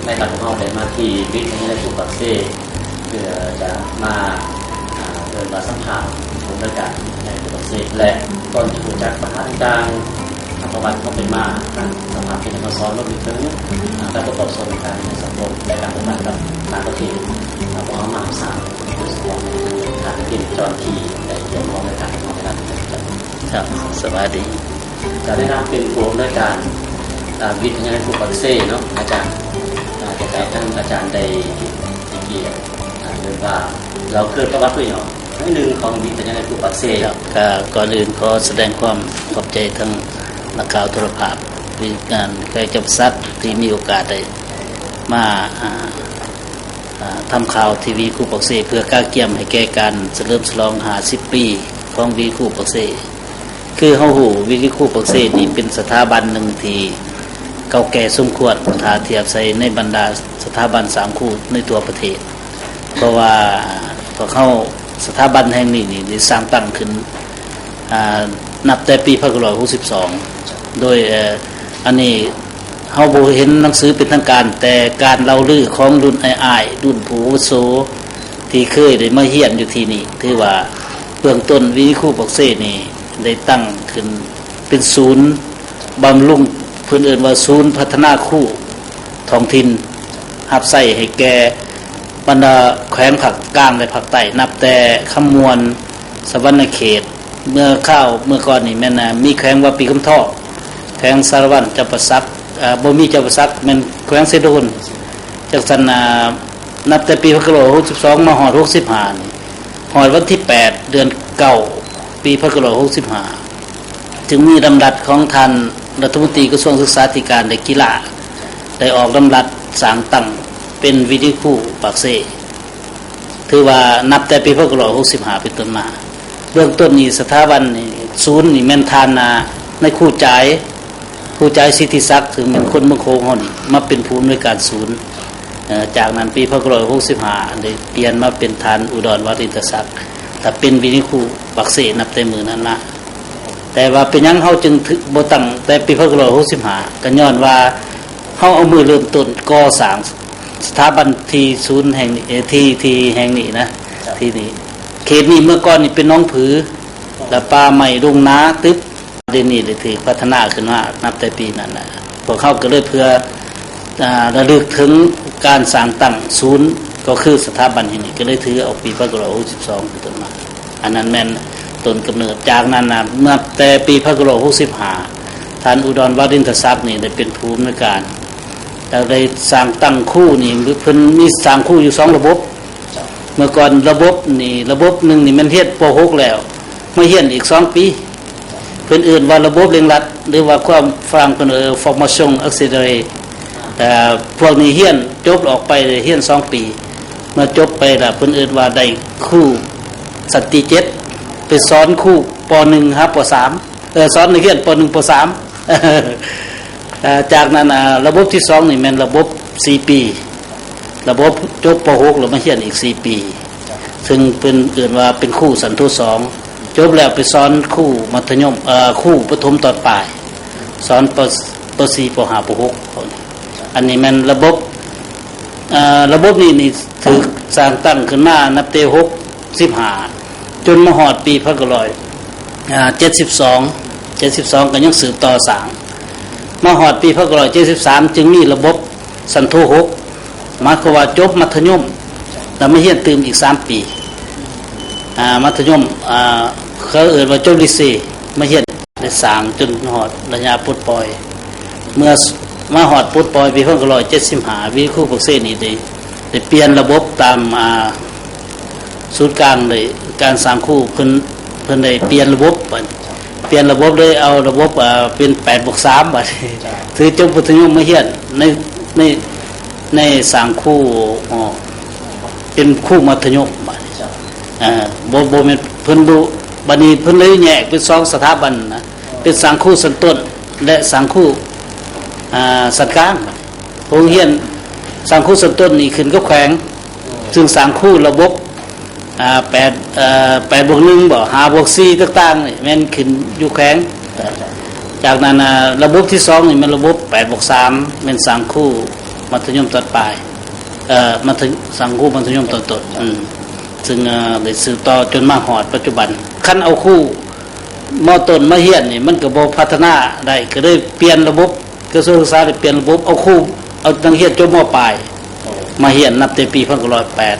ໃນການພວກເຮົາໄດ້ມາທີ່ວິທະຍາໄລຄູປັກເຊ ເພື່ອຈະມາ ອ່າ ເອີ້ນວ່າສຳພາດຜູ້ອຳນວຍການວິທະຍາໄລຄູປັກເຊ ແລະ ກ່ອນທີ່ຮູ້ຈັກບັນຫາຕ່າງໆ ປະຫວັດຄວາມເປັນມາ ການສຳພາດເປັນນັກສອນ ລວມໄປເຖິງ ອ່າ ການປະກອບສ່ວນໃນການໃນສັງຄົມ ແລະ ການພົວພັນກັບຕ່າງປະເທດ ອ່າ ພວກເຮົາມາຮັບຊາບໂດຍສະເພາະທ່ານເປັນເຈົ້າໜ້າທີ່ໄດ້ກ່ຽວຂ້ອງໃນການເຮັດງານໃນດ້ານນີ້. ຄັບ ສະບາຍດີ. ກະໃນນາມເປັນຜູ້ອຳນວຍການ ອ່າ ວິທະຍາໄລຄູປັກເຊເນາະ ອາຈານ ອາ ຈະໃຫ້ທາງອາຈານໄດ້ ໄດ້ກຽດ ອ່າ ເອີ້ນວ່າເລົ່າເກີດປະຫວັດເລີຍເນາະ ໜ້ອຍໜຶ່ງຂອງວິທະຍາໄລຄູປັກເຊ. ຄັບ ກະກ່ອນອື່ນຂໍສະແດງຄວາມຂອບໃຈທາງນັກຂ່າວໂທລະພາບ ວິທະຍາໄລແຂວງຈຳປາສັກ ທີ່ມີໂອກາດໄດ້ມາ ອ່າ ອ່າ ທຳຂ່າວທີວີຄູປັກເຊ ເພື່ອກະກຽມໃຫ້ແກ່ການສະເຫຼີມສະຫຼອງຫ້າສິບປີຂອງວິທະຍາໄລຄູປັກເຊ. ຄືເຮົາຮູ້ ວິທະຍາໄລຄູປັກເຊນີ້ເປັນສະຖາບັນໜຶ່ງທີ່ເກົ່າແກ່ສົມຄວນ ຖ້າທຽບໃສ່ໃນບັນດາສະຖາບັນສ້າງຄູໃນທົ່ວປະເທດ. ເພາະວ່າພວກເຮົາ ສະຖາບັນແຫ່ງນີ້ນີ້ໄດ້ສ້າງຕັ້ງຂຶ້ນ ອ່າ ນັບແຕ່ປີພັນເກົ້າຮ້ອຍຫົກສິບສອງ ໂດຍ ເອີ ອັນນີ້ເຮົາບໍ່ເຫັນໜັງສືເປັນທາງການ ແຕ່ການເລົ່າລືຂອງລຸ້ນອ້າຍໆ ລຸ້ນຜູ້ອາວຸໂສ ທີ່ເຄີຍໄດ້ມາຮຽນຢູ່ທີ່ນີ້ ຖືວ່າເບື້ອງຕົ້ນວິທະຍາໄລຄູປັກເຊນີ້ໄດ້ຕັ້ງຂຶ້ນເປັນສູນບຳລຸງ ເພິ່ນເອີ້ນວ່າສູນພັດທະນາຄູທ້ອງຖິ່ນ ຮັບໃຊ້ໃຫ້ແກ່ບັນດາແຂວງພາກກາງ ແລະ ພາກໃຕ້ ນັບແຕ່ຄຳມ່ວນ ສະຫວັນນະເຂດ ເມື່ອຄາວເມື່ອກ່ອນນີ້ແມ່ນ ອ່າ ມີແຂວງວາປີຄຳທອງ ແຂວງສາລະວັນ ຈຳປາສັກ ເອີ ບໍ່ມີຈຳປາສັກ ແມ່ນແຂວງເຊໂດນ. ຈັ່ງຊັ້ນ ອ່າ ນັບແຕ່ປີພັນເກົ້າຮ້ອຍຫົກສິບສອງມາຮອດຫົກສິບຫ້ານີ້ ຮອດວັນທີແປດ ເດືອນເກົ້າ ປີພັນເກົ້າຮ້ອຍຫົກສິບຫ້າ ຈຶ່ງມີດຳລັດຂອງທ່ານລັດຖະມົນຕີກະຊວງສຶກສາທິການ ແລະ ກິລາ ໄດ້ອອກດຳລັດສ້າງຕັ້ງເປັນວິທະຍາໄລຄູປາກເຊ. ຖືວ່ານັບແຕ່ປີພັນເກົ້າຮ້ອຍຫົກສິບຫ້າເປັນຕົ້ນມາ ເບື້ອງຕົ້ນນີ້ສະຖາບັນນີ້ ສູນນີ້ແມ່ນທ່ານ ອ່າ ນາຍຄູຈ່າຍ ຄູຈ່າຍສິດທິສັກ ຊຶ່ງແມ່ນຄົນເມືອງໂຂງເຮົານີ້ ມາເປັນຜູ້ອຳນວຍການສູນ. ເອີ ຈາກນັ້ນປີພັນເກົ້າຮ້ອຍຫົກສິບຫ້າ ໄດ້ປ່ຽນມາເປັນທ່ານອຸດອນ ວາລິນທະສັກ ກະເປັນວິທະຍາໄລຄູປາກເຊ ນັບແຕ່ມື້ນັ້ນມາ. ແຕ່ວ່າເປັນຫຍັງເຮົາຈຶ່ງຖື ບໍ່ຕັ້ງແຕ່ປີພັນເກົ້າຮ້ອຍຫົກສິບຫ້າ ກະຍ້ອນວ່າເຮົາເອົາມື້ເລີ່ມຕົ້ນກໍ່ສ້າງສະຖາບັນທີ່ສູນແຫ່ງນີ້ ເອີ ທີ່ ທີ່ແຫ່ງນີ້ນະ ທີ່ນີ້ ເຂດນີ້ເມື່ອກ່ອນນີ້ເປັນໜອງຜື ແລະ ປ່າໄມ້ດົງໜາຕຶບ. ດຽວນີ້ໄດ້ຖືກພັດທະນາຂຶ້ນມານັບແຕ່ປີນັ້ນນະ ພວກເຮົາກະເລີຍເພື່ອ ອ່າ ລະລຶກເຖິງການສ້າງຕັ້ງສູນ ກໍຄືສະຖາບັນແຫ່ງນີ້ ກະເລີຍຖືເອົາປີພັນເກົ້າຮ້ອຍຫົກສິບສອງເປັນຕົ້ນມາ. ອັນນັ້ນແມ່ນຕົ້ນກຳເນີດ. ຈາກນັ້ນນະ ນັບແຕ່ປີພັນເກົ້າຮ້ອຍຫົກສິບຫ້າ ທ່ານອຸດອນ ວາລິນທະສັກນີ້ໄດ້ເປັນຜູ້ອຳນວຍການ ແລ້ວໄດ້ສ້າງຕັ້ງຄູນີ້ ເພິ່ນມີສ້າງຄູຢູ່ສອງລະບົບ. ເມື່ອກ່ອນລະບົບນີ້ ລະບົບໜຶ່ງນີ້ແມ່ນຮຽນ ປໍຫົກ ແລ້ວ ມາຮຽນອີກສອງປີ ເພິ່ນເອີ້ນວ່າລະບົບເລັ່ງລັດ ຫຼືວ່າຄວາມຝຣັ່ງເພິ່ນເອີ້ນ formation accélérée. ເອີ ພວກນີ້ຮຽນຈົບອອກໄປ ຮຽນສອງປີ ເມື່ອຈົບໄປແລ້ວ ເພິ່ນເອີ້ນວ່າໄດ້ຄູຊັ້ນທີເຈັດ ໄປສອນຄູ ປໍໜຶ່ງ ຫາ ປໍສາມ ເອີ ສອນນັກຮຽນ ປໍໜຶ່ງ ປໍສາມ. ເອີ ຈາກນັ້ນ ອ່າ ລະບົບທີສອງນີ້ແມ່ນລະບົບສີ່ປີ ລະບົບຈົບ ປໍຫົກ ແລ້ວມາຮຽນອີກສີ່ປີ ຊຶ່ງເພິ່ນເອີ້ນວ່າເປັນຄູຊັ້ນໂທສອງ ຈົບແລ້ວໄປສອນຄູມັດທະຍົມ ເອີ ຄູປະຖົມຕອນປາຍ ສອນ ປໍສີ່ ປໍຫ້າ ປໍຫົກ. ອັນນີ້ແມ່ນລະບົບ ເອີ ລະບົບນີ້ນີ້ຖືກສ້າງຕັ້ງຂຶ້ນມານັບແຕ່ຫົກສິບຫ້າ ຈົນມາຮອດປີພັນເກົ້າຮ້ອຍ ອ່າ ເຈັດສິບສອງ ເຈັດສິບສອງ ກໍຍັງສືບຕໍ່ສ້າງ ມາຮອດປີພັນເກົ້າຮ້ອຍເຈັດສິບສາມ ຈຶ່ງມີລະບົບ ຊັ້ນໂທຫົກ ໝາຍຄວາມວ່າຈົບມັດທະຍົມ ແລ້ວມາຮຽນຕື່ມອີກສາມປີ ອ່າ ມັດທະຍົມ ອ່າ ເຂົາເອີ້ນວ່າຈົບລິເຊ ມາຮຽນ ໄດ້ສ້າງຈົນຮອດໄລຍະປົດປ່ອຍ. ເມື່ອມາຮອດປົດປ່ອຍປີພັນເກົ້າຮ້ອຍເຈັດສິບຫ້າ ວິທະຍາໄລຄູປັກເຊນີ້ໄດ້ ໄດ້ປ່ຽນລະບົບຕາມ ອ່າ ສູນກາງໄດ້ ການສ້າງຄູ ເພິ່ນ ເພິ່ນໄດ້ປ່ຽນລະບົບ ປ່ຽນລະບົບ ເລີຍເອົາລະບົບ ເປັນແປດບວກສາມ ບາດນີ້ ຖືຈົບມັດທະຍົມມາຮຽນໃນ ໃນ ໃນສ້າງຄູ ເປັນຄູມັດທະຍົມ ບາດນີ້ ເອີ ບໍ່ ບໍ່ແມ່ນ ເພິ່ນບໍ່ ບາດນີ້ເພິ່ນເລີຍແຍກເປັນສອງສະຖາບັນນະ ເປັນສ້າງຄູຊັ້ນຕົ້ນ ແລະ ສ້າງຄູ ອ່າ ຊັ້ນກາງ. ໂຮງຮຽນສ້າງຄູຊັ້ນຕົ້ນນີ້ຂຶ້ນກັບແຂວງ ຊຶ່ງສ້າງຄູລະບົບ ອ່າ ແປດ ເອີ ແປດບວກໜຶ່ງບໍ ຫ້າບວກສີ່ຕ່າງໆນີ້ແມ່ນຂຶ້ນຢູ່ແຂວງ. ຈາກນັ້ນ ອ່າ ລະບົບທີສອງນີ້ແມ່ນລະບົບແປດບວກສາມ ແມ່ນສ້າງຄູ ມັດທະຍົມຕອນປາຍ ເອີ ມັດທະ ສັງຄູມັດທະຍົມຕອນຕົ້ນ ອືມ ຊຶ່ງ ເອີ ໄດ້ສືບຕໍ່ຈົນມາຮອດປັດຈຸບັນ. ຄັນເອົາຄູ ມໍຕົ້ນມາຮຽນນີ້ ມັນກໍບໍ່ພັດທະນາໄດ້ ກໍເລີຍປ່ຽນລະບົບ ກະຊວງສຶກສາໄດ້ປ່ຽນລະບົບ ເອົາຄູ ເອົານັກຮຽນຈົບ ມ.ປາຍ ມາຮຽນ ນັບແຕ່ປີພັນເກົ້າຮ້ອຍແປດ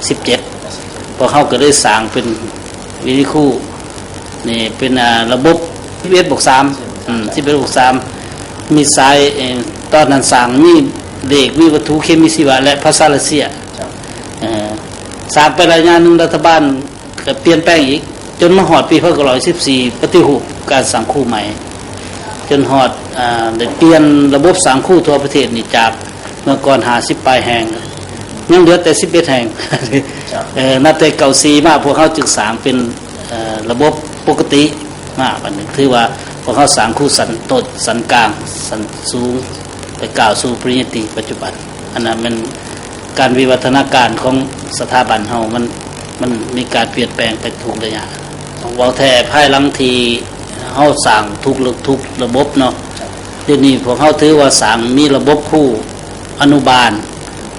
ສິບເຈັດ ພວກເຮົາກໍເລີຍສ້າງເປັນວິນີຄູ ນີ້ເປັນ ອາ ລະບົບສິບເອັດບວກສາມ ອືມ ສິບເອັດບວກສາມ ມີສາຍ ເອີ ຕອນນັ້ນສ້າງມີເລກ ມີວັດຖຸເຄມີຊີວະ ແລະ ພາສາຣັດເຊຍ ເອີ ສ້າງໄປໄລຍະໜຶ່ງ ລັດຖະບານ ກໍປ່ຽນແປງອີກ ຈົນມາຮອດປີພັນເກົ້າຮ້ອຍສິບສີ່ ປະຕິຮູບການສ້າງຄູໃໝ່ ຈົນຮອດ ອາ ໄດ້ປ່ຽນລະບົບສ້າງຄູທົ່ວປະເທດນີ້ ຈາກເມື່ອກ່ອນຫ້າສິບປາຍແຫ່ງ ຍັງເຫຼືອແຕ່ສິບເອັດແຫ່ງ. ເອີ ນັບແຕ່ເກົ້າສີ່ມາ ພວກເຮົາຈຶ່ງສ້າງເປັນ ເອີ ລະບົບປົກກະຕິມາ. ບັດນີ້ຖືວ່າພວກເຮົາສ້າງຄູຊັ້ນຕົ້ນ ຊັ້ນກາງ ຊັ້ນສູງ ໄປກ້າວສູ່ປະລິນຍາຕີປັດຈຸບັນ. ອັນນັ້ນແມ່ນການວິວັດທະນາການຂອງສະຖາບັນເຮົາ ມັນ ມັນມີການປ່ຽນແປງໄປທຸກໄລຍະ. ເວົ້າແທ້ ພາຍຫຼັງທີ່ເຮົາສ້າງທຸກ ທຸກລະບົບເນາະ ດຽວນີ້ພວກເຮົາຖືວ່າສ້າງມີລະບົບຄູອະນຸບານ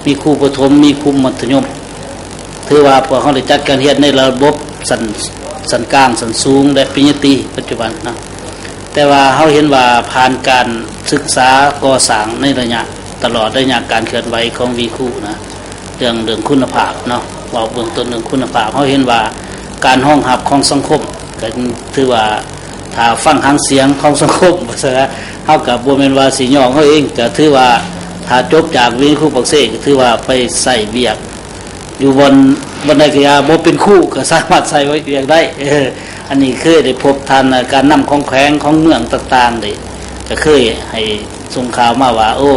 ມີຄູປະຖົມ ມີຄູມັດທະຍົມ ຖືວ່າພວກເຮົາໄດ້ຈັດການຮຽນໃນລະບົບຊັ້ນ ຊັ້ນກາງ ຊັ້ນສູງ ແລະ ປະລິນຍາຕີປັດຈຸບັນເນາະ. ແຕ່ວ່າເຮົາເຫັນວ່າຜ່ານການສຶກສາກໍ່ສ້າງໃນໄລຍະ ຕະຫຼອດໄລຍະການເຄື່ອນໄຫວຂອງວີຄູນະ ເລື່ອງ ເລື່ອງຄຸນນະພາບເນາະ ເວົ້າເບື້ອງຕົ້ນເລື່ອງຄຸນນະພາບ ເຮົາເຫັນວ່າການຮອງຮັບຂອງສັງຄົມ ກໍຖືວ່າ ຖ້າຟັງຫາງສຽງຂອງສັງຄົມ ວ່າຊັ້ນ ເຮົາກໍບໍ່ແມ່ນວ່າຊິຍ້ອງເຮົາເອງ ກໍຖືວ່າຖ້າຈົບຈາກວິທະຍາໄລຄູປາກເຊ ກໍຖືວ່າໄປໃຊ້ວຽກ ຢູ່ບ່ອນ ບ່ອນໃດກໍຢ່າ ບໍ່ເປັນຄູກໍສາມາດໃຊ້ວຽກໄດ້. ເອີ ອັນນີ້ເຄີຍໄດ້ພົບທ່ານ ການນຳຂອງແຂວງຂອງເມືອງຕ່າງໆ ເດ້ ກໍເຄີຍໃຫ້ສົ່ງຂ່າວມາວ່າ ໂອ້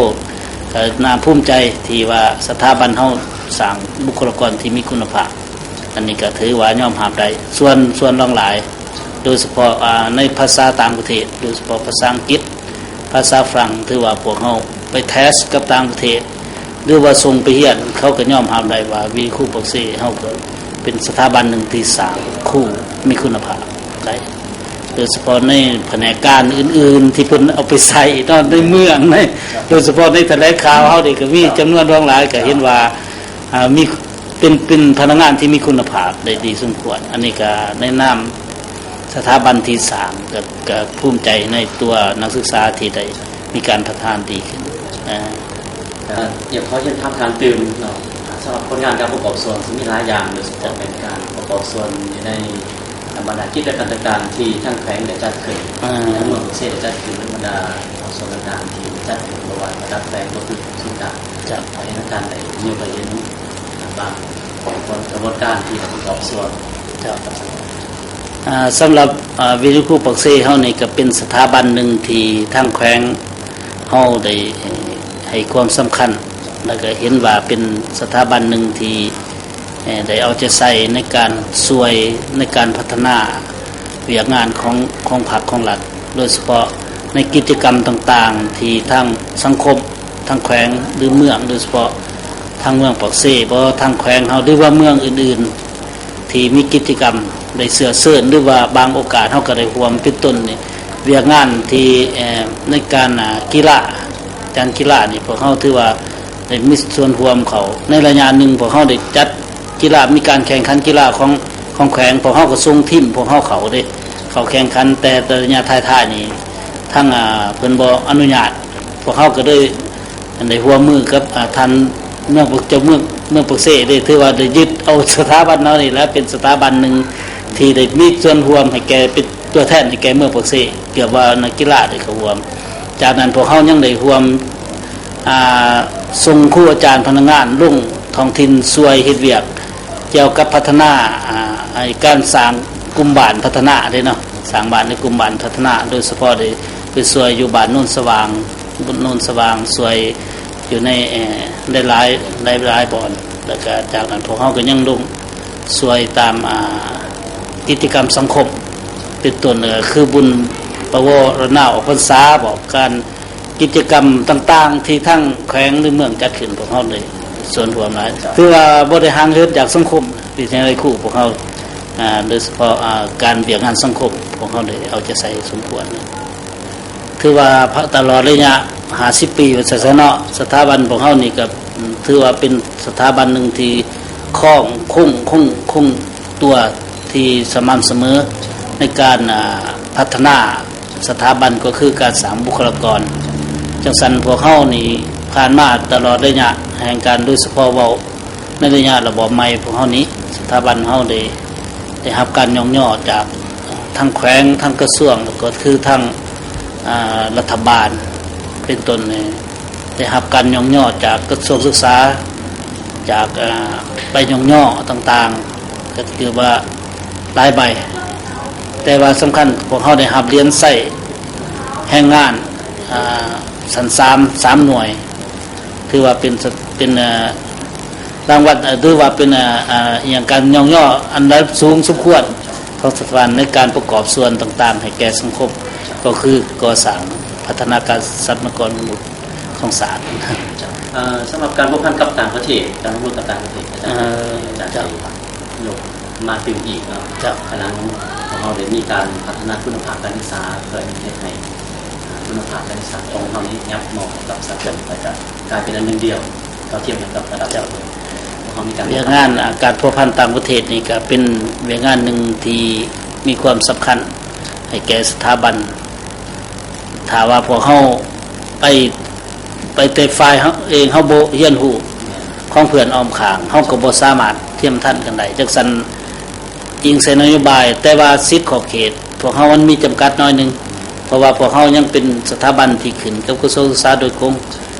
ກໍໜ້າພູມໃຈທີ່ວ່າສະຖາບັນເຮົາສ້າງບຸກຄະລາກອນທີ່ມີຄຸນນະພາບ ອັນນີ້ກໍຖືວ່າຍອມຮັບໄດ້. ສ່ວນ ສ່ວນຫຼວງຫຼາຍ ໂດຍສະເພາະ ອາ ໃນພາສາຕ່າງປະເທດ ໂດຍສະເພາະພາສາອັງກິດ ພາສາຝຣັ່ງ ຖືວ່າພວກເຮົາໄປເທສກັບຕ່າງປະເທດ ຫຼືວ່າສົ່ງໄປຮຽນ ເຂົາກໍຍອມຮັບໄດ້ວ່າວິທະຍາໄລຄູປາກເຊເຮົາກໍເປັນສະຖາບັນໜຶ່ງທີ່ສ້າງຄູມີຄຸນນະພາບໄດ້ ໂດຍສະເພາະໃນພະແນກການອື່ນໆ ທີ່ເພິ່ນເອົາໄປໃຊ້ເນາະ ໃນເມືອງ ໃນ ໂດຍສະເພາະໃນຖະແຫຼງຂ່າວເຮົານີ້ກໍມີຈຳນວນຫຼວງຫຼາຍ ກໍເຫັນວ່າ ອາ ມີ ເປັນ ເປັນພະນັກງານທີ່ມີຄຸນນະພາບໄດ້ດີສົມຄວນ. ອັນນີ້ກໍໃນນາມສະຖາບັນທີ່ສາມ ກໍ ກໍພູມໃຈໃນຕົວນັກສຶກສາທີ່ໄດ້ມີການພັດທະນາດີຂຶ້ນ. ເອີ ຢາກຂໍຮຽນຖາມທ່ານຕື່ມເນາະ ສຳລັບຜົນງານການປະກອບສ່ວນຊິມີຫຼາຍຢ່າງ ໂດຍສະເພາະແມ່ນການປະກອບສ່ວນຢູ່ໃນ ບັນດາກິດຈະກຳຕ່າງໆ ທີ່ທາງແຂວງໄດ້ຈັດຂຶ້ນ ອາ ທາງເມືອງປາກເຊໄດ້ຈັດຂຶ້ນ ບັນດາພາກສ່ວນຕ່າງໆ ທີ່ໄດ້ຈັດຂຶ້ນ ບໍ່ວ່າລະດັບແຂວງ ກໍຄືສູນກາງ ເຈົ້າ ໃຫ້ທາງການໄດ້ຍົກໃຫ້ເຫັນບາງຂະບວນການທີ່ປະກອບສ່ວນ. ເຈົ້າ ອາ ສຳລັບ ອາ ວິທະຍາໄລຄູປາກເຊເຮົານີ້ ກໍເປັນສະຖາບັນໜຶ່ງທີ່ທາງແຂວງເຮົາໄດ້ໃຫ້ຄວາມສຳຄັນ ແລ້ວກໍເຫັນວ່າເປັນສະຖາບັນໜຶ່ງທີ່ ເອີ ໄດ້ເອົາໃຈໃສ່ໃນການຊ່ວຍໃນການພັດທະນາວຽກງານຂອງ ຂອງພັກຂອງລັດ ໂດຍສະເພາະໃນກິດຈະກຳຕ່າງໆ ທີ່ທາງສັງຄົມ ທາງແຂວງ ຫຼື ເມືອງ ໂດຍສະເພາະທາງເມືອງປາກເຊບໍ ທາງແຂວງເຮົາ ຫຼືວ່າເມືອງອື່ນໆ ທີ່ມີກິດຈະກຳໄດ້ເຊື້ອເຊີນ ຫຼືວ່າບາງໂອກາດເຮົາກໍໄດ້ຮ່ວມ ເປັນຕົ້ນນີ້ ວຽກງານທີ່ ເອີ ໃນການ ອາ ກິລາ ການກິລານີ້ ພວກເຮົາຖືວ່າ ໄດ້ມີສ່ວນຮ່ວມເຂົ້າ. ໃນໄລຍະໜຶ່ງ ພວກເຮົາໄດ້ຈັດກິລາ ມີການແຂ່ງຂັນກິລາຂອງ ຂອງແຂວງ ພວກເຮົາກໍສົ່ງທີມພວກເຮົາເຂົ້າເດ້ ເຂົ້າແຂ່ງຂັນ ແຕ່ໄລຍະທ້າຍໆນີ້ ທາງ ອາ ເພິ່ນບໍ່ອະນຸຍາດ ພວກເຮົາກໍເລີຍໄດ້ຮ່ວມມືກັບ ອາ ທ່ານເມືອງ ເຈົ້າເມືອງ ເມືອງປາກເຊເດ້ ຖືວ່າໄດ້ຍຶດເອົາສະຖາບັນເຮົານີ້ແຫຼະ ເປັນສະຖາບັນໜຶ່ງທີ່ໄດ້ມີສ່ວນຮ່ວມໃຫ້ແກ່ ເປັນຕົວແທນໃຫ້ແກ່ເມືອງປາກເຊ ເກືອບວ່ານັກກິລາໄດ້ເຂົ້າຮ່ວມ. ຈາກນັ້ນພວກເຮົາຍັງໄດ້ຮ່ວມ ອາ ສົ່ງຄູອາຈານພະນັກງານລົງທ້ອງຖິ່ນຊ່ວຍເຮັດວຽກກ່ຽວກັບພັດທະນາ ອາ ໃນການສ້າງກຸ່ມບ້ານພັດທະນາເດ້ເນາະ ສ້າງບ້ານໃນກຸ່ມບ້ານພັດທະນາ ໂດຍສະເພາະໄດ້ໄປຊ່ວຍຢູ່ບ້ານໂນນສະຫວ່າງ ໂນນສະຫວ່າງ ຊ່ວຍຢູ່ໃນ ເອີ ຫຼາຍໆ ຫຼາຍໆບ່ອນ ແລ້ວກະຈາກນັ້ນພວກເຮົາກໍຍັງລົງຊ່ວຍຕາມ ອາ ກິດຈະກຳສັງຄົມ ເປັນຕົ້ນ ເອີ ຄືບຸນປະວາລະນາອອກພັນສາບໍ ການ ກິດຈະກຳຕ່າງໆ ທີ່ທາງແຂວງ ຫຼື ເມືອງຈັດຂຶ້ນ ພວກເຮົາໄດ້ສ່ວນຮ່ວມຫຼາຍ ຖືວ່າບໍ່ໄດ້ຫ່າງເຫີນຈາກສັງຄົມ ວິທະຍາໄລຄູພວກເຮົາ ອາ ໂດຍສະເພາະ ອາ ການວຽກງານສັງຄົມ ພວກເຮົາໄດ້ເອົາໃຈໃສ່ສົມຄວນ. ຖືວ່າຕະຫຼອດໄລຍະຫ້າສິບປີວ່າຊັ້ນຊະເນາະ, ສະຖາບັນພວກເຮົານີ້ກໍຖືວ່າເປັນສະຖາບັນໜຶ່ງທີ່ຄອງຄົງ ຄົງ ຄົງຕົວທີ່ສະໝ່ຳສະເໝີໃນການ ອາ ພັດທະນາສະຖາບັນ ກໍຄືການສ້າງບຸກຄະລາກອນ. ຈັ່ງຊັ້ນພວກເຮົານີ້ຜ່ານມາຕະຫຼອດໄລຍະແຫ່ງການ ໂດຍສະເພາະເວົ້າ ໃນໄລຍະລະບອບໃໝ່ພວກເຮົານີ້ ສະຖາບັນເຮົາໄດ້ ໄດ້ຮັບການຍ້ອງຍໍຈາກທາງແຂວງ ທາງກະຊວງ ແລ້ວກໍຄືທາງ ອາ ລັດຖະບານ ເປັນຕົ້ນ ໄດ້ຮັບການຍ້ອງຍໍຈາກກະຊວງສຶກສາ ຈາກ ອາ ໃບຍ້ອງຍໍຕ່າງໆ ກໍຖືວ່າຫຼາຍໃບ, ແຕ່ວ່າສຳຄັນພວກເຮົາໄດ້ຮັບຫຼຽນໄຊແຮງງານ ອາ ຊັ້ນສາມ ສາມໜ່ວຍ ຖືວ່າເປັນ ເປັນ ເອີ ລາງວັນ ເອີ ຖືວ່າເປັນ ເອີ ອີ່ຫຍັງ ການຍ້ອງຍໍອັນດັບສູງສົມຄວນຂອງສະຖາບັນໃນການປະກອບສ່ວນຕ່າງໆໃຫ້ແກ່ສັງຄົມ ກໍຄືກໍ່ສ້າງພັດທະນາການຊັບພະຍາກອນມະນຸດຂອງຊາດ. ເອີ ສຳລັບການພົວພັນກັບຕ່າງປະເທດ ການຮ່ວມມືກັບຕ່າງປະເທດ ອາຈານ ເອີ ອາຈານ ເຈົ້າ ໄດ້ຍົກມາຕື່ມອີກເນາະ. ເຈົ້າ. ຂະນະຂອງເຮົາໄດ້ມີການພັດທະນາຄຸນນະພາບການສຶກສາ ເພື່ອເຮັດໃຫ້ ອາ ຄຸນນະພາບການສຶກສາຂອງເຮົານີ້ຍັບເໝາະກັບສາກົນ ແລະ ກະກາຍເປັນອັນໜຶ່ງດຽວ ເທົ່າທຽມກັນກັບລະດັບສາກົນ. ເຮົາມີການ ວຽກງານ ອາ ການພົວພັນຕ່າງປະເທດນີ້ກະເປັນວຽກງານໜຶ່ງທີ່ມີຄວາມສຳຄັນໃຫ້ແກ່ສະຖາບັນ. ຖ້າວ່າພວກເຮົາໄປ ໄປແຕ່ຝ່າຍເຮົາເອງ ເຮົາບໍ່ຮຽນຮູ້ຂອງເພື່ອນອ້ອມຂ້າງ ເຮົາກໍບໍ່ສາມາດທຽມທັນກັນໄດ້. ຈັ່ງຊັ້ນ ອີງໃສ່ນະໂຍບາຍ, ແຕ່ວ່າສິດຂອບເຂດພວກເຮົາມັນມີຈຳກັດໜ້ອຍໜຶ່ງ, ເພາະວ່າພວກເຮົາຍັງເປັນສະຖາບັນທີ່ຂຶ້ນກັບກະຊວງສຶກສາໂດຍກົງ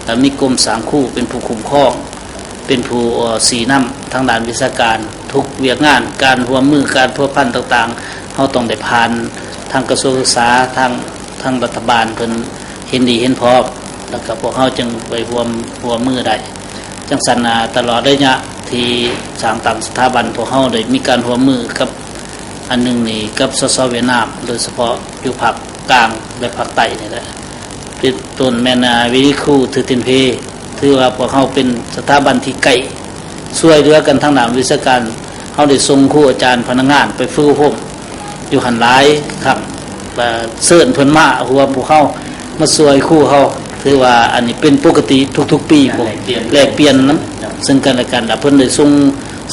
ແລະ ມີກົມສ້າງຄູເປັນຜູ້ຄຸ້ມຄອງ, ເປັນຜູ້ ເອີ ຊີ້ນຳທາງດ້ານວິຊາການ. ທຸກວຽກງານ, ການຮ່ວມມື, ການພົວພັນຕ່າງໆ, ເຮົາຕ້ອງໄດ້ຜ່ານທາງກະຊວງສຶກສາ, ທາງ ທາງລັດຖະບານເພິ່ນເຫັນດີເຫັນພ້ອມ, ແລ້ວກໍພວກເຮົາຈຶ່ງໄປຮ່ວມ ຮ່ວມມືໄດ້. ຈັ່ງຊັ້ນນະ ຕະຫຼອດໄລຍະທີ່ສ້າງຕັ້ງສະຖາບັນ, ພວກເຮົາໄດ້ມີການຮ່ວມມືກັບ ອັນໜຶ່ງນີ້ກັບ ສສ ຫວຽດນາມ, ໂດຍສະເພາະຢູ່ພາກກາງ ແລະ ພາກໃຕ້ນີ້ແຫຼະ. ເປັນຕົ້ນແມ່ນ ອາ ວິນິຄູ ຖືຕິນເພ, ຖືວ່າພວກເຮົາເປັນສະຖາບັນທີ່ໃກ້ ຊ່ວຍເຫຼືອກັນທາງດ້ານວິຊາການ. ເຮົາໄດ້ສົ່ງຄູອາຈານພະນັກງານໄປຝຶກອົບຮົມຢູ່ຫັ້ນຫຼາຍຄັ້ງ, ເຊີນເພິ່ນມາຮ່ວມພວກເຮົາ, ມາຊ່ວຍຄູເຮົາ. ຖືວ່າອັນນີ້ເປັນປົກກະຕິທຸກໆປີ, ການແລກປ່ຽນ ແລກປ່ຽນນຳ ເຊິ່ງກັນແລະກັນ. ແລ້ວເພິ່ນໄດ້ສົ່ງ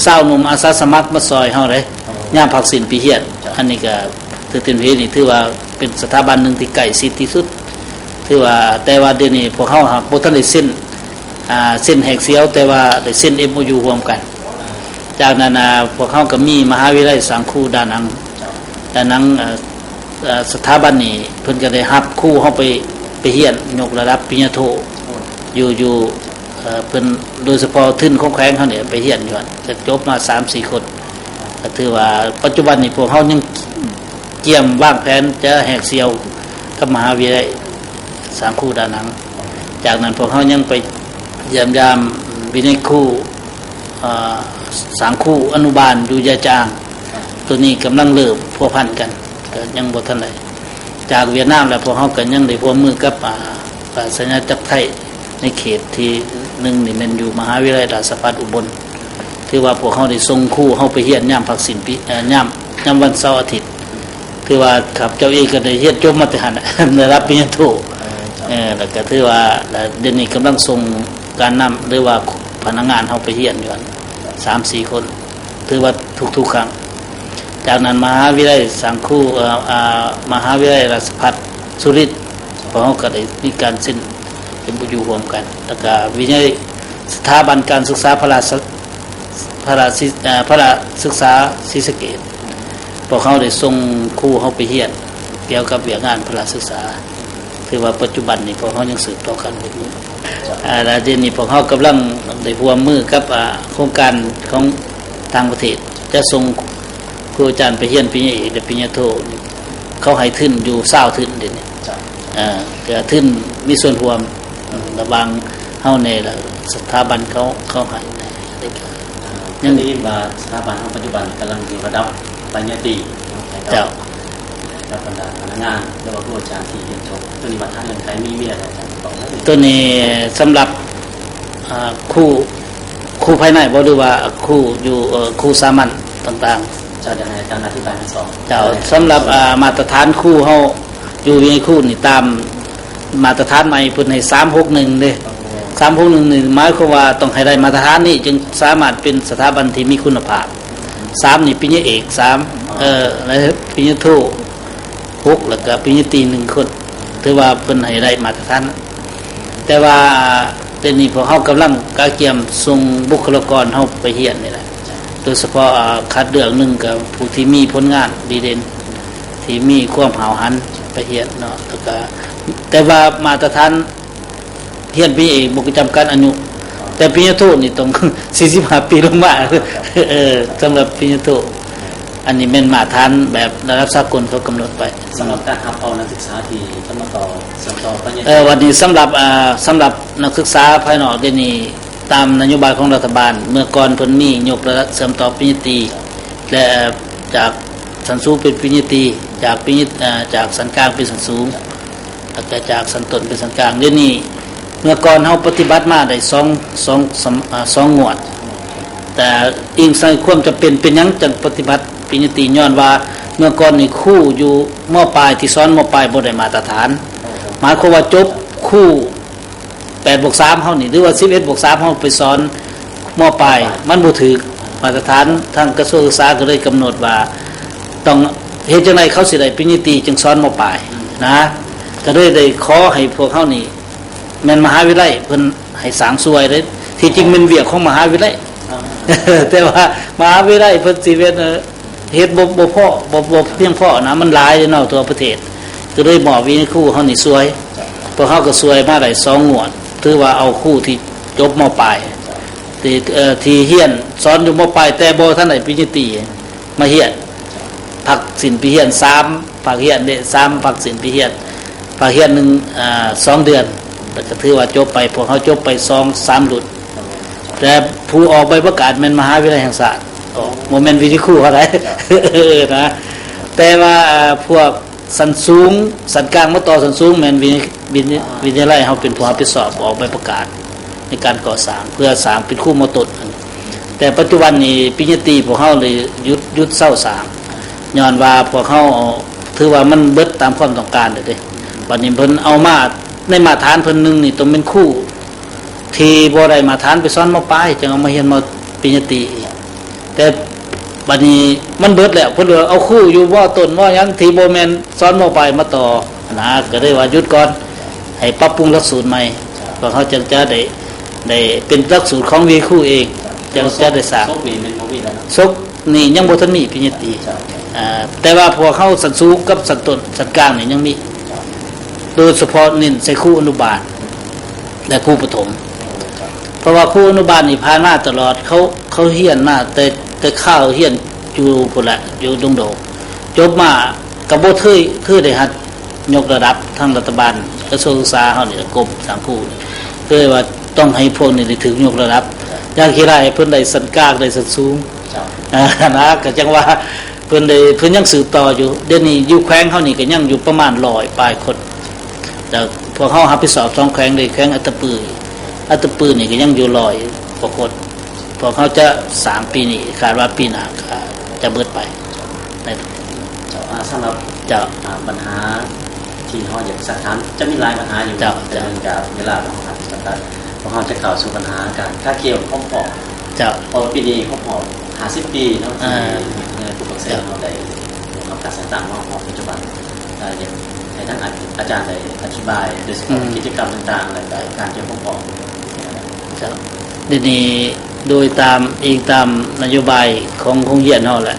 ຊາວໜຸ່ມອາສາສະໝັກມາຊ່ອຍເຮົາເດ້, ຍາມພັກສິ້ນປີຮຽນ. ອັນນີ້ກໍ ຖືຕິນເພນີ້ຖືວ່າເປັນສະຖາບັນໜຶ່ງທີ່ໃກ້ຊິດທີ່ສຸດ. ຖືວ່າ ແຕ່ວ່າດຽວນີ້ພວກເຮົາຫາກບໍ່ທັນໄດ້ເຊັນ ອາ ເຊັນແຫກສຽວ, ແຕ່ວ່າໄດ້ເຊັນ ເອັມໂອຢູ ຮ່ວມກັນ. ຈາກນັ້ນ ອາ ພວກເຮົາກໍມີມະຫາວິທະຍາໄລສ້າງຄູດານັງ, ດານັງ ເອີ ເອີ ສະຖາບັນນີ້ເພິ່ນກໍໄດ້ຮັບຄູເຮົາໄປ ໄປຮຽນຍົກລະດັບປະລິນຍາໂທ ຢູ່ ຢູ່ ເອີ ເພິ່ນ ໂດຍສະເພາະທຶນຂອງແຂວງເຮົານີ້ໄປຮຽນຢູ່ຫັ້ນ, ກໍຈົບມາສາມສີ່ຄົນ. ກໍຖືວ່າປັດຈຸບັນນີ້ພວກເຮົາຍັງກຽມວາງແຜນຈະແຫກສຽວກັບມະຫາວິທະຍາໄລສ້າງຄູດານັງ. ຈາກນັ້ນພວກເຮົາຍັງໄປຢ້ຽມຢາມວິໄນຄູ ເອີ ສ້າງຄູອະນຸບານຢູ່ຢາຈາງ, ໂຕນີ້ກຳລັງເລີ່ມພົວພັນກັນ, ກໍຍັງບໍ່ທັນໄດ້. ຈາກຫວຽດນາມແລ້ວ ພວກເຮົາກໍຍັງໄດ້ຮ່ວມມືກັບ ອາ ປາສາຍາຈັກໄທ ໃນເຂດທີໜຶ່ງນີ້ແມ່ນຢູ່ມະຫາວິທະຍາໄລລາຊະພັດອຸບົນ. ຖືວ່າພວກເຮົາໄດ້ສົ່ງຄູເຮົາໄປຮຽນຍາມພັກສິ້ນປີ ເອີ ຍາມ ຍາມວັນເສົາອາທິດ. ຖືວ່າຂ້າພະເຈົ້າເອງກໍໄດ້ຮຽນຈົບມາແຕ່ຫັ້ນນະ ລະດັບປະລິນຍາໂທ. ເອີ ແລ້ວກໍຖືວ່າ ແລະ ດຽວນີ້ກຳລັງສົ່ງການນຳ ຫຼືວ່າພະນັກງານເຮົາໄປຮຽນຢູ່ຫັ້ນສາມສີ່ຄົນ. ຖືວ່າທຸກໆຄັ້ງ. ຈາກນັ້ນມະຫາວິທະຍາໄລສັງຄູ ເອີ ອາ ມະຫາວິທະຍາໄລລາຊະພັດສຸລິດ ພວກເຮົາກໍໄດ້ມີການເຊັນເອັມໂອຢູຮ່ວມກັນ, ແລ້ວກະວິທະຍາໄລ ສະຖາບັນການສຶກສາພະລາຊະ ພະລາຊິ ເອີ ພະລາສຶກສາສີສະເກດ ພວກເຮົາໄດ້ສົ່ງຄູເຮົາໄປຮຽນກ່ຽວກັບວຽກງານພະລາສຶກສາ. ຖືວ່າປັດຈຸບັນນີ້ພວກເຮົາຍັງສືບຕໍ່ການຮ່ວມມື ເອີ ແລະ ດຽວນີ້ພວກເຮົາກຳລັງໄດ້ຮ່ວມມືກັບ ອາ ໂຄງການຂອງຕ່າງປະເທດ ຈະສົ່ງຄູອາຈານໄປຮຽນປະລິນຍາເອກ ແລະ ປະລິນຍາໂທ. ເຂົາໃຫ້ທຶນຢູ່ຊາວທຶນດຽວນີ້ ເອີ ກໍທຶນມີສ່ວນຮ່ວມ ເອີ ລະຫວ່າງເຮົາແດ່ ແລະ ສະຖາບັນເຂົາ ເຂົາໃຫ້ແດ່. ຍັງໄດ້ຍິນວ່າສະຖາບັນເຮົາປັດຈຸບັນກຳລັງຢູ່ລະດັບປະລິນຍາຕີເນາະ ໃຫ້ກັບ ເຈົ້າ ກັບບັນດາພະນັກງານ ຫຼືວ່າຄູອາຈານທີ່ຮຽນຈົບ. ໂຕນີ້ວ່າທາງເງື່ອນໄຂມີ ມີແນວໃດ ອາຈານບອກໄດ້? ໂຕນີ້ສຳລັບ ອາ ຄູ ຄູພາຍໃນບໍ່ ຫຼືວ່າຄູຢູ່ ເອີ ຄູສາມັນຕ່າງໆ? ເຈົ້າ ຢາກໃຫ້ອາຈານອະທິບາຍທັງສອງ. ເຈົ້າ ສຳລັບ ອາ ມາດຕະຖານຄູເຮົາຢູ່ວິໄນຄູນີ້ ຕາມ ມາດຕະຖານໃໝ່ເພິ່ນໃຫ້ສາມຫົກໜຶ່ງເດ້. ສາມຫົກໜຶ່ງນີ້ໝາຍຄວາມວ່າຕ້ອງໃຫ້ໄດ້ມາດຕະຖານນີ້ ຈຶ່ງສາມາດເປັນສະຖາບັນທີ່ມີຄຸນນະພາບ. ສາມນີ້ ປີຍະເອກສາມ ເອີ ແລະ ປີຍະໂທຫົກ ແລ້ວກະປີຍະຕີໜຶ່ງຄົນ ຖືວ່າເພິ່ນໃຫ້ໄດ້ມາດຕະຖານ. ແຕ່ວ່າດຽວນີ້ພວກເຮົາກຳລັງກະກຽມສົ່ງບຸກຄະລາກອນເຮົາໄປຮຽນນີ້ແຫຼະ ໂດຍສະເພາະ ອາ ຄັດເລືອກໜຶ່ງກະຜູ້ທີ່ມີຜົນງານດີເດັ່ນ ທີ່ມີຄວາມຫ້າວຫັນໄປຮຽນເນາະ ແລ້ວກະ ແຕ່ວ່າມາດຕະຖານຮຽນປີເອກບໍ່ຈຳກັດອາຍຸ ແຕ່ປີຍະໂທນີ້ຕ້ອງສີ່ສິບຫ້າປີລົງມາ ເອີ ສຳລັບປີຍະໂທ. ອັນນີ້ແມ່ນມາດຕະຖານແບບລະດັບສາກົນເຂົາກຳນົດໄວ້. ສຳລັບການຮັບເອົານັກສຶກສາທີ່ຈະມາຕໍ່ ເຊື່ອມຕໍ່ປະລິນຍາ ເອີ ວັນນີ້ສຳລັບ ອາ ສຳລັບນັກສຶກສາພາຍນອກດຽວນີ້ ຕາມນະໂຍບາຍຂອງລັດຖະບານ ເມື່ອກ່ອນເພິ່ນມີຍົກລະດັບເຊື່ອມຕໍ່ປະລິນຍາຕີ ແລະ ຈາກຊັ້ນສູງເປັນປະລິນຍາຕີ ຈາກປະລິນຍາ ເອີ ຈາກຊັ້ນກາງເປັນຊັ້ນສູງ ແລ້ວກະຈາກຊັ້ນຕົ້ນເປັນຊັ້ນກາງ. ດຽວນີ້ເມື່ອກ່ອນເຮົາປະຕິບັດມາໄດ້ສອງ ສອງ ສຳ ອາ ສອງງວດ ແຕ່ອີງໃສ່ຄວາມຈຳເປັນ ເປັນຫຍັງຈັ່ງປະຕິບັດປະລິນຍາຕີ ຍ້ອນວ່າເມື່ອກ່ອນນີ້ຄູຢູ່ ມ.ປາຍ ທີ່ສອນ ມ.ປາຍ ບໍ່ໄດ້ມາດຕະຖານ ໝາຍຄວາມວ່າຈົບຄູ ແປດບວກສາມເຮົານີ້ ຫຼືວ່າສິບເອັດບວກສາມເຮົາໄປສອນ ມ.ປາຍ ມັນບໍ່ຖືກມາດຕະຖານ. ທາງກະຊວງສຶກສາກໍເລີຍກຳນົດວ່າ ຕ້ອງເຮັດຈັ່ງໃດເຂົາຊິໄດ້ປະລິນຍາຕີຈຶ່ງສອນ ມ.ປາຍ ນະ ກໍເລີຍໄດ້ຂໍໃຫ້ພວກເຮົານີ້ ແມ່ນມະຫາວິທະຍາໄລເພິ່ນໃຫ້ສ້າງສວຍເດ້ ທີ່ຈິງແມ່ນວຽກຂອງມະຫາວິທະຍາໄລ ແຕ່ວ່າມະຫາວິທະຍາໄລເພິ່ນຊິເຮັດ ເຮັດບໍ່ ບໍ່ພໍ ບໍ່ ບໍ່ພຽງພໍນະ ມັນຫຼາຍເນາະ ທົ່ວປະເທດ ກໍເລີຍມອບໃຫ້ຄູເຮົານີ້ຊ່ວຍ. ພວກເຮົາກໍຊ່ວຍມາໄດ້ສອງງວດ ຖືວ່າເອົາຄູທີ່ຈົບ ມ.ປາຍ ທີ່ ເອີ ທີ່ຮຽນສອນຢູ່ ມ.ປາຍ ແຕ່ບໍ່ທັນໄດ້ປະລິນຍາຕີ ມາຮຽນ ພັກສິ້ນປີຮຽນສາມ ພາກຮຽນເດ້ ສາມ ພັກສິ້ນປີຮຽນ ພາກຮຽນໜຶ່ງ ອາ ສອງເດືອນ ແລ້ວກໍຖືວ່າຈົບໄປ. ພວກເຮົາຈົບໄປສອງສາມລຸ້ນ ແຕ່ຜູ້ອອກໃບປະກາດແມ່ນມະຫາວິທະຍາໄລແຫ່ງຊາດ ບໍ່ແມ່ນວິທະຍາຄູເຮົາໃດ ເອີ ນະ. ແຕ່ວ່າ ອາ ພວກຊັ້ນສູງ ຊັ້ນກາງມາຕໍ່ຊັ້ນສູງ ແມ່ນວິ ວິ ວິທະຍາໄລເຮົາເປັນຜູ້ຮັບຜິດຊອບອອກໃບປະກາດໃນການກໍ່ສ້າງ ເພື່ອສ້າງເປັນຄູ ມ.ຕົ້ນ. ແຕ່ປັດຈຸບັນນີ້ ປະລິນຍາຕີພວກເຮົາໄດ້ຢຸດ ຢຸດເຊົາສ້າງ ຍ້ອນວ່າພວກເຮົາ ຖືວ່າມັນເບິດຕາມຄວາມຕ້ອງການແລ້ວເດ້. ບັດນີ້ເພິ່ນເອົາມາ ໃນມາດຕະຖານເພິ່ນໜຶ່ງນີ້ ຕ້ອງແມ່ນຄູທີ່ບໍ່ໄດ້ມາດຕະຖານໄປສອນ ມ.ປາຍ ຈຶ່ງເອົາມາຮຽນ ມ.ປະລິນຍາຕີ. ແຕ່ບັດນີ້ມັນເບິດແລ້ວ ເພິ່ນເລີຍເອົາຄູຢູ່ ມ.ຕົ້ນ ມ.ຫຍັງ ທີ່ບໍ່ແມ່ນສອນ ມ.ປາຍ ມາຕໍ່ນະ ກໍເລີຍວ່າຢຸດກ່ອນ ໃຫ້ປັບປຸງຫຼັກສູດໃໝ່ ພວກເຮົາຈຶ່ງຈະໄດ້ ໄດ້ເປັນຫຼັກສູດຂອງວິທະຍາຄູເອງ ຈຶ່ງຈະໄດ້ສ້າງ. ສົກນີ້ແມ່ນບໍ່ມີແລ້ວເນາະ? ສົກນີ້ຍັງບໍ່ທັນມີ ປະລິນຍາຕີ ເຈົ້າ ອາ ແຕ່ວ່າພວກເຮົາຊັ້ນສູງກັບຊັ້ນຕົ້ນ ຊັ້ນກາງນີ້ຍັງມີ ໂດຍສະເພາະເນັ້ນໃສ່ຄູອະນຸບານ ແລະ ຄູປະຖົມ ເພາະວ່າຄູອະນຸບານນີ້ຜ່ານມາຕະຫຼອດ ເຂົາ ເຂົາຮຽນມາແຕ່ ແຕ່ຄາວຮຽນຢູ່ພຸ້ນແຫຼະ ຢູ່ດົງໂດກ ຈົບມາກໍບໍ່ເຄີຍ ເຄີຍໄດ້ຮັບຍົກລະດັບ. ທາງລັດຖະບານ ກະຊວງສຶກສາເຮົານີ້ ກົມສ້າງຄູ ເຄີຍວ່າຕ້ອງໃຫ້ພວກນີ້ໄດ້ຖືກຍົກລະດັບ. ຢ່າງຂີ້ຮ້າຍເພິ່ນໄດ້ຊັ້ນກາງ ໄດ້ຊັ້ນສູງ ເຈົ້າ ນະ ກໍຈັ່ງວ່າ ເພິ່ນໄດ້ ເພິ່ນຍັງສືບຕໍ່ຢູ່. ດຽວນີ້ຢູ່ແຂວງເຮົານີ້ກໍຍັງຢູ່ປະມານຮ້ອຍປາຍຄົນ ແຕ່ພວກເຮົາຮັບຜິດຊອບສອງແຂວງເດ້ ແຂວງອັດຕະປື ອັດຕະປືນີ້ກໍຍັງຢູ່ຮ້ອຍກວ່າຄົນ. ພວກເຮົາຈະສ້າງປີນີ້ ຄາດວ່າປີໜ້າກໍຈະເບິດໄປ. ເຈົ້າ ອາ ສຳລັບ ເຈົ້າ ອາ ບັນຫາທີ່ເຮົາຢາກຊັກຖາມ ຈະມີຫຼາຍບັນຫາຢູ່ ເຈົ້າ ແຕ່ເນື່ອງຈາກເວລາຂອງເຮົາຈຳກັດ ພວກເຮົາຈະເຂົ້າສູ່ບັນຫາການຄາດຄຽວຄວາມພ້ອມ ເຈົ້າ ເພາະວ່າປີນີ້ຄົບຮອບຫ້າສິບປີເນາະ ທີ່ ອ່າ ເອີ ຜູ້ປະການເສຍເຮົາໄດ້ ເຈົ້າ ຮັບການແຕ່ງຕັ້ງມາຮອດປັດຈຸບັນ. ເອີ ຢາກໃຫ້ທາງອາ ອາຈານໄດ້ອະທິບາຍ ໂດຍສະເພາະ ອືມ ກິດຈະກຳຕ່າງໆ ແລະ ການກຽມຄວາມພ້ອມ. ເຈົ້າ ດຽວນີ້ໂດຍຕາມ ອີງຕາມນະໂຍບາຍຂອງໂຮງຮຽນເຮົາແຫຼະ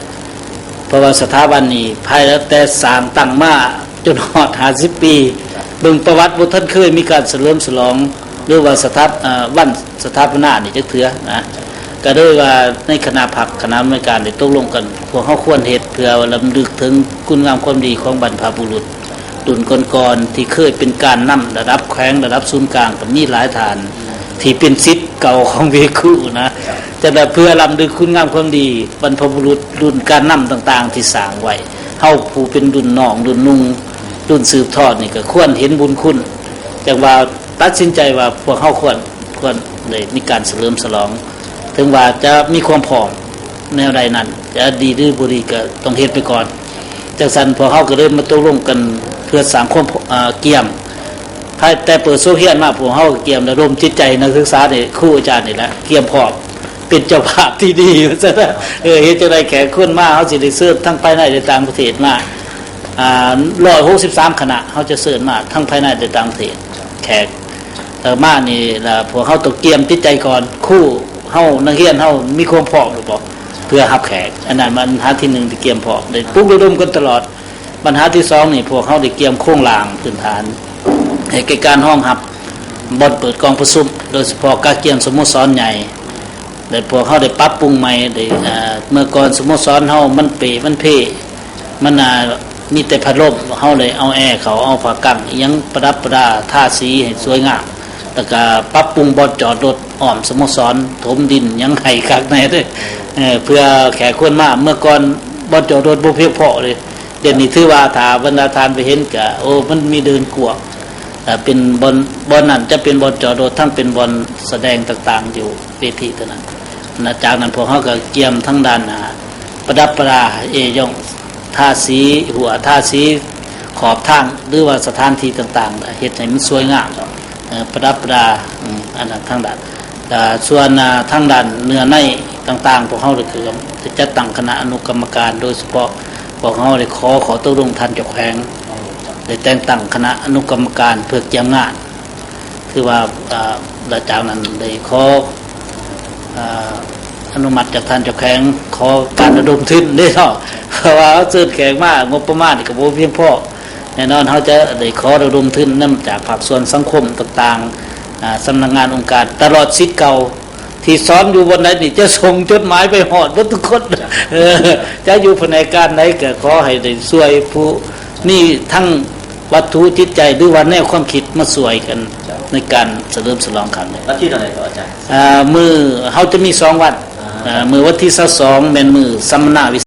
ເພາະວ່າສະຖາບັນນີ້ ພາຍແຕ່ສ້າງຕັ້ງມາ ຈົນຮອດຫ້າສິບປີ ເບິ່ງປະຫວັດບໍ່ທັນເຄີຍມີການສະເຫຼີມສະຫຼອງ ຫຼືວ່າສະຖາ ເອີ ວັນສະຖາປະນານີ້ຈັກເທື່ອນະ. ກໍເລີຍວ່າໃນຄະນະພັກ ຄະນະອຳນວຍການໄດ້ຕົກລົງກັນ ພວກເຮົາຄວນເຮັດເພື່ອລຳລຶກເຖິງຄຸນງາມຄວາມດີຂອງບັນພະບຸລຸດລຸ້ນກ່ອນໆ ທີ່ເຄີຍເປັນການນຳລະດັບແຂວງ ລະດັບສູນກາງ ກໍມີຫຼາຍທ່ານ ທີ່ເປັນສິດເກົ່າຂອງເວຄູນະ. ຈັ່ງໃດເພື່ອລຳລຶກຄຸນງາມຄວາມດີບັນພະບຸລຸດລຸ້ນການນຳຕ່າງໆທີ່ສ້າງໄວ້ ເຮົາຜູ້ເປັນລຸ້ນນ້ອງລຸ້ນນຸ່ງລຸ້ນສືບທອດນີ້ກໍຄວນເຫັນບຸນຄຸນ. ຈັ່ງວ່າຕັດສິນໃຈວ່າພວກເຮົາຄວນ ຄວນໄດ້ມີການສະເຫຼີມສະຫຼອງ ເຖິງວ່າຈະມີຄວາມພ້ອມແນວໃດນັ້ນ ຈະດີຫຼືບໍ່ດີກໍຕ້ອງເຮັດໄປກ່ອນ. ຈັ່ງຊັ້ນພວກເຮົາກໍເລີຍມາຕົກລົງກັນເພື່ອສ້າງຄວາມ ເອີ ກຽມ ພາຍແຕ່ເປີດສົກຮຽນມາ ພວກເຮົາກະກຽມລະດົມຈິດໃຈນັກສຶກສານີ້ ຄູອາຈານນີ້ແຫຼະ ກຽມພ້ອມເປັນເຈົ້າພາບທີ່ດີ ວ່າຊັ້ນນະ. ເອີ ເຮັດຈັ່ງໃດແຂກຄົນມາ ເຮົາຊິໄດ້ເຊີນທັງພາຍໃນ ແລະ ຕ່າງປະເທດມາ ອ່າ ຮ້ອຍຫົກສິບສາມຄະນະ ເຮົາຈະເຊີນມາທັງພາຍໃນ ແລະ ຕ່າງປະເທດ. ແຂກ ເອີ ມານີ້ລະ ພວກເຮົາຕ້ອງກຽມຈິດໃຈກ່ອນ. ຄູເຮົາ ນັກຮຽນເຮົາມີຄວາມພ້ອມຫຼືບໍ່ ເພື່ອຮັບແຂກ? ອັນນັ້ນບັນຫາທີໜຶ່ງທີ່ກຽມພ້ອມ ໄດ້ປຸກລະດົມກັນຕະຫຼອດ. ບັນຫາທີສອງນີ້ ພວກເຮົາໄດ້ກຽມໂຄງລ່າງພື້ນຖານ ໃຫ້ແກ່ການຮອງຮັບບ່ອນເປີດກອງປະຊຸມ ໂດຍສະເພາະກະກຽມສະໂມສອນໃຫຍ່ ແລະ ພວກເຮົາໄດ້ປັບປຸງໃໝ່ ໄດ້ ເອີ ເມື່ອກ່ອນສະໂມສອນເຮົາມັນເປມັນເພ ມັນ ອ່າ ມີແຕ່ພັດລົມ. ເຮົາໄດ້ເອົາແອເຂົ້າ ເອົາຜ້າກັ້ງອີ່ຫຍັງປະດັບປະດາ ທາສີໃຫ້ສວຍງາມ ແລ້ວກະປັບປຸງບ່ອນຈອດລົດອ້ອມສະໂມສອນ ຖົມດິນຫຍັງໃຫ້ຄັກແນ່ເດີ້ ເອີ ເພື່ອແຂກຄົນມາ. ເມື່ອກ່ອນບ່ອນຈອດລົດບໍ່ພຽງພໍເລີຍ ດຽວນີ້ຖືວ່າຖ້າບັນດາທ່ານໄປເຫັນກະ ໂອ້ ມັນມີເດີ່ນກວ້າງ ເອີ ເປັນບ່ອນ ບ່ອນນັ້ນຈະເປັນບ່ອນຈອດລົດ ທັງເປັນບ່ອນສະແດງຕ່າງໆຢູ່ເວທີເທົ່ານັ້ນນະ. ຈາກນັ້ນພວກເຮົາກະກຽມທາງດ້ານ ອ່າ ປະດັບປະດາ ເອ ຢ່ອງ ທາສີຮົ້ວ ທາຊິຂອບທາງ ຫຼືວ່າສະຖານທີ່ຕ່າງໆ ເຮັດໃຫ້ມັນສວຍງາມ ເອີ ປະດັບປະດາ ອືມ ອັນນັ້ນທາງດ້ານ ແລະ ສ່ວນ ອ່າ ທາງດ້ານເນື້ອໃນຕ່າງໆ ພວກເຮົາໄດ້ຄື ໄດ້ຈັດຕັ້ງຄະນະອະນຸກຳມະການ ໂດຍສະເພາະພວກເຮົາໄດ້ຂໍຂໍ້ຕົກລົງທ່ານເຈົ້າແຂວງ ໄດ້ແຕ່ງຕັ້ງຄະນະອະນຸກຳມະການເພື່ອກຽມງານ ຄືວ່າ ອ່າ ຫຼັງຈາກນັ້ນໄດ້ຂໍ ອ່າ ອະນຸມັດຈາກທ່ານເຈົ້າແຂວງ ຂໍການລະດົມທຶນເດ້ເນາະ ເພາະວ່າເຮົາເຊີນແຂກມາ ງົບປະມານນີ້ກະບໍ່ພຽງພໍ. ແນ່ນອນເຮົາຈະໄດ້ຂໍລະດົມທຶນນຳຈາກພາກສ່ວນສັງຄົມຕ່າງໆ ອ່າ ສຳນັກງານອົງການ ຕະຫຼອດສິດເກົ່າ ທີ່ສອນຢູ່ບ່ອນໃດນີ້ຈະສົ່ງຈົດໝາຍໄປຮອດເບິດທຸກຄົນ ເອີ ຈະຢູ່ພະແນກການໃດກະຂໍໃຫ້ໄດ້ຊ່ວຍຜູ້ມີທັງວັດຖຸຈິດໃຈ ຫຼືວ່າແນວຄວາມຄິດມາຊ່ວຍກັນໃນການສະເຫຼີມສະຫຼອງຄັ້ງນີ້. ວັນທີເທົ່າໃດກໍອາຈານ? ອ່າ ມື້ ເຮົາຈະມີສອງວັນ ອ່າ ມື້ວັນທີຊາວສອງ ແມ່ນມື້ສຳມະນາວິ